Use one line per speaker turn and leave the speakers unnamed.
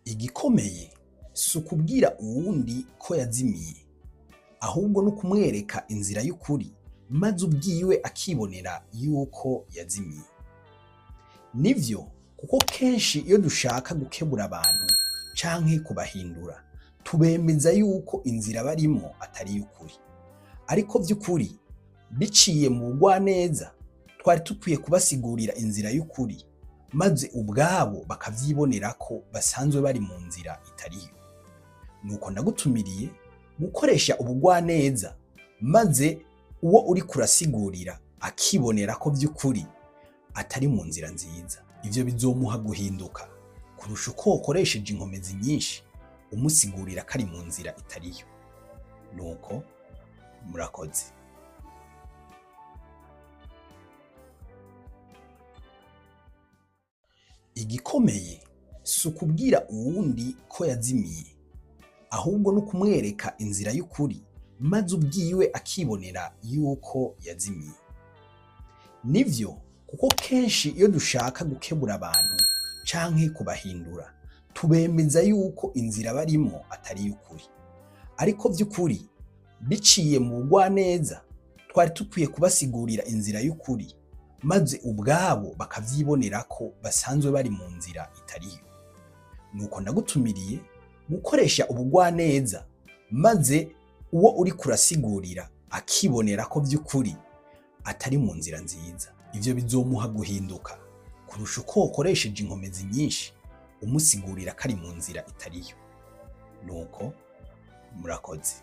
Igikomeye si ukubwira uwundi ko yazimiye, ahubwo ni ukumwereka inzira y'ukuri maze ubwiwe akibonera yuko yazimiye. Nivyo, kuko kenshi iyo dushaka gukebura abantu canke kubahindura, tubemeza yuko inzira barimwo atari iy'ukuri. Ariko vy'ukuri biciye mu bugwaneza, twari dukwiye kubasigurira inzira y'ukuri, maze ubwabo bakavyibonera ko basanzwe bari mu nzira itariyo. Nuko ndagutumiriye gukoresha ubugwaneza, maze uwo uriko urasigurira akibonera ko vy'ukuri atari mu nzira nziza. Ivyo bizomuha guhinduka kurusha uko wokoresheje inkomezi nyinshi umusigurira ko ari mu nzira itariyo. Nuko murakoze. Igikomeye si ukubwira uwundi ko yazimiye, ahubwo ni ukumwereka inzira y'ukuri maze ubwiwe akibonera yuko yazimiye. Nivyo, kuko kenshi iyo dushaka gukebura abantu canke kubahindura, tubemeza yuko inzira barimwo atari iy'ukuri. Ariko vy'ukuri biciye mu bugwaneza, twari dukwiye kubasigurira inzira y'ukuri, maze ubwabo bakavyibonera ko basanzwe bari mu nzira itariyo. Nuko ndagutumiriye gukoresha ubugwaneza, maze uwo uriko urasigurira akibonera ko vy'ukuri atari mu nzira nziza. Ivyo bizomuha guhinduka kurusha uko wokoresheje inkomezi nyinshi umusigurira ko ari mu nzira itariyo. Nuko murakoze.